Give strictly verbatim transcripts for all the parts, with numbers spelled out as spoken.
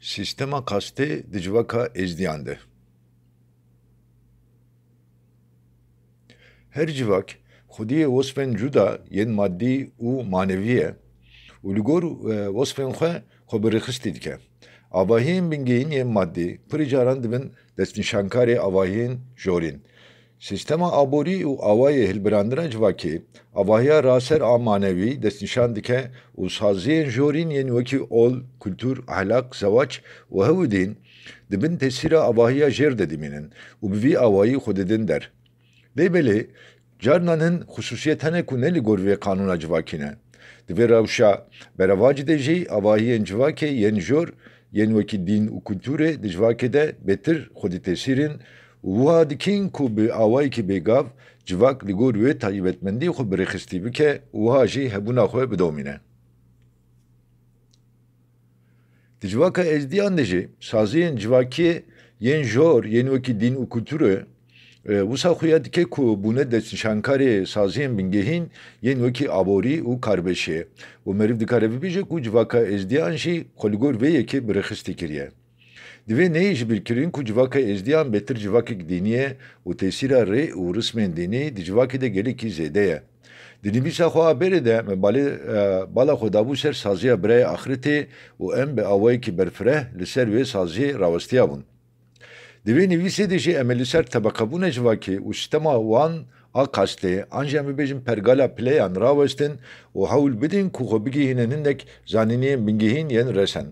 Sîstema qastê di civaka êzdiyan de. Her civak xwediyê wesfên cuda yên maddî û manevî ye û li gor, e, wesfên xwe xwe bi rêxistî dike. Avahiyên bingehîn yên maddî pirî caran dibin destnîşankarê avahiyên jorîn. Sîstema aborî û awayê hilbirandina civakê, avahiya raser a manewî destnîşan dike û saziyên jorîn yên wekî ol, kultur, ahlak, zewac û hewidîn di bin tesîra avahiya jêr de dimînin û bi vî awayî xwe didin der. Lê belê, carnan hin xusûsiyet hene ku ne li gor vê qanûna civakî ne. Di vê rewşa berevacî de jî avahiyên civakê yên jor, yên wekî dîn û kulturê di civakê de bêtir xwedî tesîr in û wiha dikin ku bi awayekî bêgav civak li gor wê taybetmendî xwe bi rêxistî bike û wiha jî hebûna xwe bidomîne. Di civaka êzdiyan de jî saziyên civakiyê yên jor, yên wekî dîn û kulturê, e, wisa xuya dike ku bûne destnîşankarê saziyên bingehîn yên wekî aborî û karbeşê û meriv dikare bibêje ku civaka êzdiyan jî xwe li gor vê yekê bi rêxistî kiriye. Divê neyê ji bîr kirin ku civaka êzdiyan bêtir civakek dînî ye û tesîra rê û rismên dînî di civakê de gelekî zêde ye. Di nivîsa xwe a berê de me balê, e, bala xwe dabû ser saziya birayê axretê û em bi awayekî berfireh li ser wê saziyê rawestiya bûn. Di vê nivîsê de jî em ê li ser tebeqebûna civakê û sîstema wan a qastê, an jî em bibêjin pergala pileyan rawestin û hewl bidin ku xwe bigihînin hindek zanîniyên bingehîn yên resen.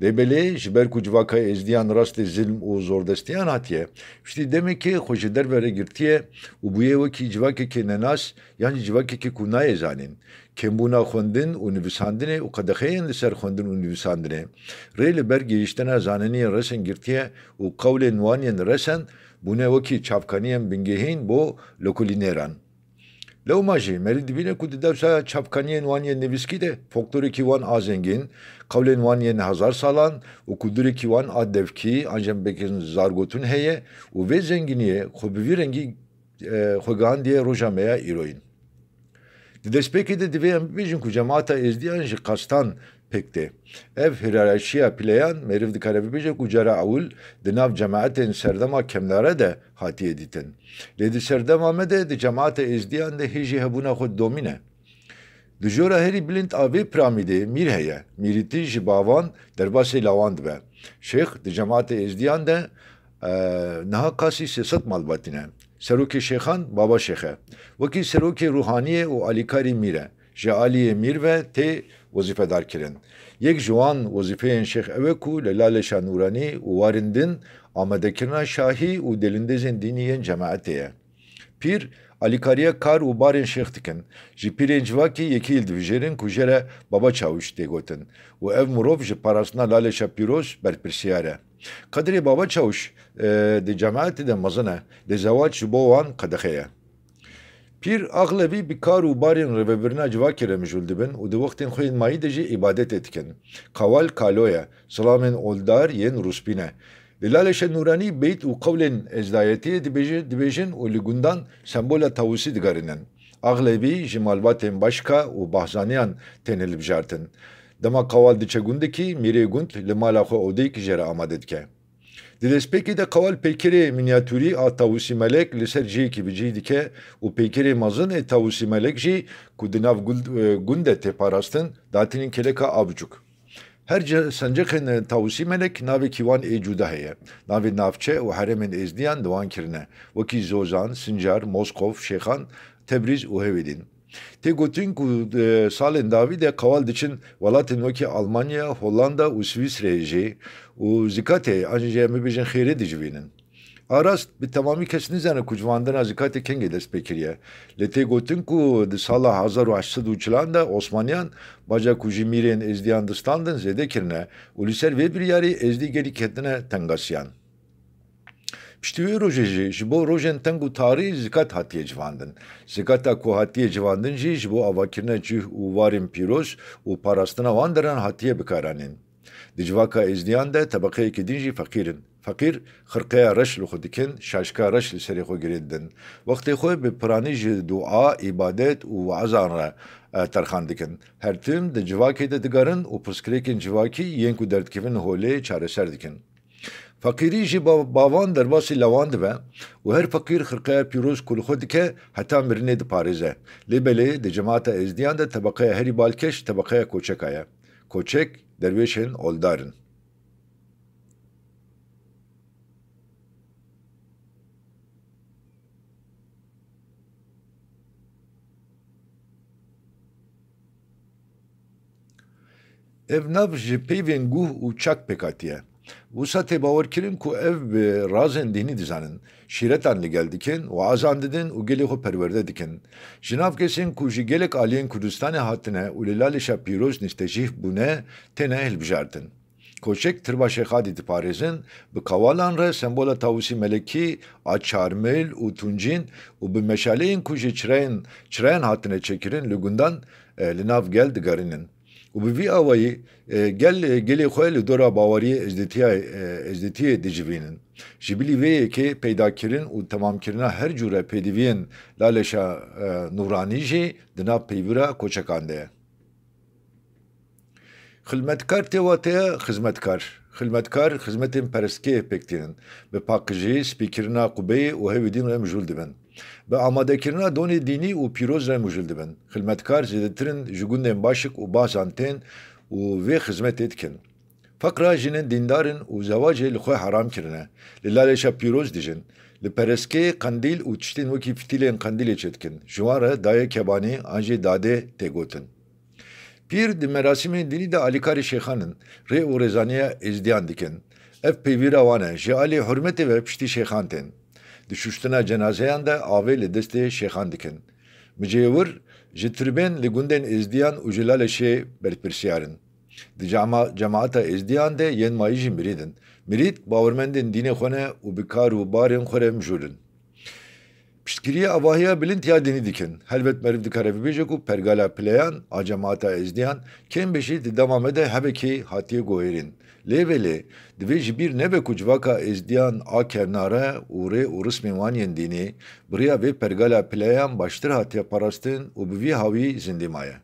Lê belê, ji ber ku civaka êzdiyan rastê zilm û zordestiyan hatiye, piştî demekê xwe ji derve re girtiye û bûye wekî civakekê nenas yan jî civakekê ku nayê zanîn. Kêmbûna xwendin û nivîsandinê û qedexeyên li ser xwendin û nivîsandinê rê li ber gihîştina zanîniyên resen girtiye û qewlên wan yên resen bûne wekî çavkaniyên bingehîn bo lokolîneran. Lewma jî merî dibîne ku di dewsa çavkaniyên wan yên nivîskî de folklorekî wan a zengîn, qewlên wan yên hezar salan û kulturekî wan a devkî, an jî em bêjin zargotûn heye û vê zengîniyê xwe bi vî rengî, e, xwe gihandiye roja me ya îroyîn. Di destpêkê de divê em bibêjin ku cemaeta êzdiyan ji qastan pêk tê. Ev hiyerarşiya pileyan meriv dikare bibêje ku cara ewil di nav cemaetên serdema kevnare de hatiye dîtin. Lê di serdema me de di cemaeta êzdiyan de hê jî hebûna xwe domîne. Di jora herî bilind a vê piramîdê mîr heye. Mîrîtî ji bavan derbasê lawan dibe. Şêx di cemaeta êzdiyan de, e, niha qasî sê sed malbatî ne. Serokê şêxan Baba Şêx e. Wekî serokê ruhaniyê û alîkarî mîr e. Ji aliyê mîr ve tê wezîfedar kirin. Yek ji wan wezîfeyên şêx ew e ku li Laleşa Nûranî û warên din amadekirina şahî û delindezên dînî yên cemaetê ye. Pîr alîkariya kar û barên şêx dikin. Ji pîrên civakê yekî li divijêrin ku jê re Baba Çawîş tê gotin û ev mirov ji parastina Laleşa Pîroz berpirsiyar e. Qedrê Baba Çawîş, e, di cemaetê de mezin e, lê zewac ji bo wan qedexe ye. Pîr axlevî bi kar û barên rêvebirina civakê re mijûl dibin û di wextên xwe yên mayî de jî îbadetê dikin. Qewal kalo ye, zilamên oldar yên rûspî ne. Li Laleşa Nûranî beyt û qewlên êzdayetiyê dibêje-, dibêjin û li gundan sembola tawusî digerînin. Axlevî ji malbatên Başka û Bahzaniyan têne hilbijartin. Dema qewal diçe gundekî, mîrê gund li mala xwe odeyekî jê re amade dike. Di destpêkê de qewal peykerê mînyatûrî a Tawusî Melek li ser cihekî bi cih dike û peykerê mezin ê Tawusî Melek jî ku di nav gul-, e, gund de tê parastin, datînin kêleka a biçûk. Her ce-, senceqên Tawusî Melek navekî wan ê cuda heye. Navê navçe û herêmên êzdiyan di wan kirine. Wekî Zozan, Sincar, Moskov, Şêxan, Tebrîz û hewê din. Tê gotin ku, e, salên dawî de qewal diçin welatên wekî Almanya, Hollanda û Swîsreyê jî û zikatê, an jî em bibêjin xêrê dicivînin. A rast, bi temamî kes nizane ku civandina zikatê kengê dest pê kiriye. Lê tê gotin ku di sala hezar û heşt sed û çilan de Osmaniyan baca ku ji mîrên êzdiyan distandin zêde kirine û li ser vê biryarî êzdî gelî ketine tengasiyan. Piştî wê rojê jî ji bo rojên teng û tarî zikat hatiye civandin. Zikata ku hatiye civandin jî ji bo avakirina cih û warên pîroz û parastina wan deran hatiye bikaranîn. Di civaka êzdiyan de tebeqeyekî din jî feqîr in. Feqîr xirqeya reş li xwe dikin, şaşka reş li serê xwe girê didin. Wextê xwe bi piranî ji dua, îbadet û weezan re, e, terxan dikin. Her tim di civakê de digerin û pirsgirêkên civakî yên ku derdikevin holê çareser dikin. Feqîrî ji ba-, bavan derbasî lawan dibe û her feqîr xirqeya pîroz ku li xwe dike heta mirinê diparêze. Lê belê di cemaeta Êzdiyan de tebeqeya herî balkêş tebeqeya koçeka ye. Koçek derwêşên oldar in. Ev nav ji peyvên guh û çak pêk hatiye. Wisa tê bawerkirin ku ev bi razên dînî dizanin, şîretan li gel dikin, weazan didin û gelê xwe perwerde dikin. Ji nav kesên ku ji gelek aliyên Kurdistanê hatine û li Lalêşa Pîroz nîstecîh bûne, têne hilbijartin. Koçek tirba Şêxadî diparêzin, bi kawalan re sembola Tawusî Melekî a Çarmil û Tuncîn û bi meşaleyên ku ji çirayên, çirayan hatine çêkirin li gundan, e, li nav gel digerînin. Û bi vî awayî, e, gel, e, gelê xwe li dora baweriyê Êzdîtiya, e, Êzdîtiyê dicivînin. Ji bilî vê yekê peydakirin û temamkirina her cûre pêdiviyên Lalêşa, e, Nûranî jî di nav peywira koçekan de ye. Xilmetkar tê wateya xizmetkar. Xilmetkar xizmetên perestgehê pêk tînin. Bi paqijî, spîkirina qubeyê û hevî din re mijûl dibin. Bi amadekirina donê dînî û pîroz re mijûl dibin. Xilmetkar zêdetir in ji gundên Başik û Bahzan tên û vê xizmetê dikin. Feqra jinên dîndar in û zewacê li xwe heram kirine. Li Lalêşa Pîroz dijin. Li perestgehê qendîl û tiştên wekî fitîlên qendîlê çêdikin. Ji wan re dayê kebanî an jî dadê tê gotin. Pîr di merasîmên dînî de alîkarî şêxan in, rê û rêzaniya êzdiyan dikin. Ev peyvîra wan e, ji alî hurmetê ve piştî şêxan tên. Di şuştina cenazeyan de avê li destê şêxan dikin. Micêwir ji tirbên li gundên êzdiyan û ji Lalêşê berpirsiyar in. Di cema-, cemaeta êzdiyan de yên mayî jî mirîd in. Mirîd bawermendên dînê xwe ne û bi kar û barên xwe re mijûl in. Piştgiriya avahiya bilind ya dînî dikin. Helbet meriv dikare bibêje ku pergala pileyan a cemaeta êzdiyan kêm be jî di dema me de hebekê hatiye guherîn. Lê belê, divê ji bîr nebe ku civaka êzdiyan a kevnar e û rê û rismên wan yên dînî bi riya vê pergala pileyan baştir hatiye parastin û bi vî hawî zindî maye.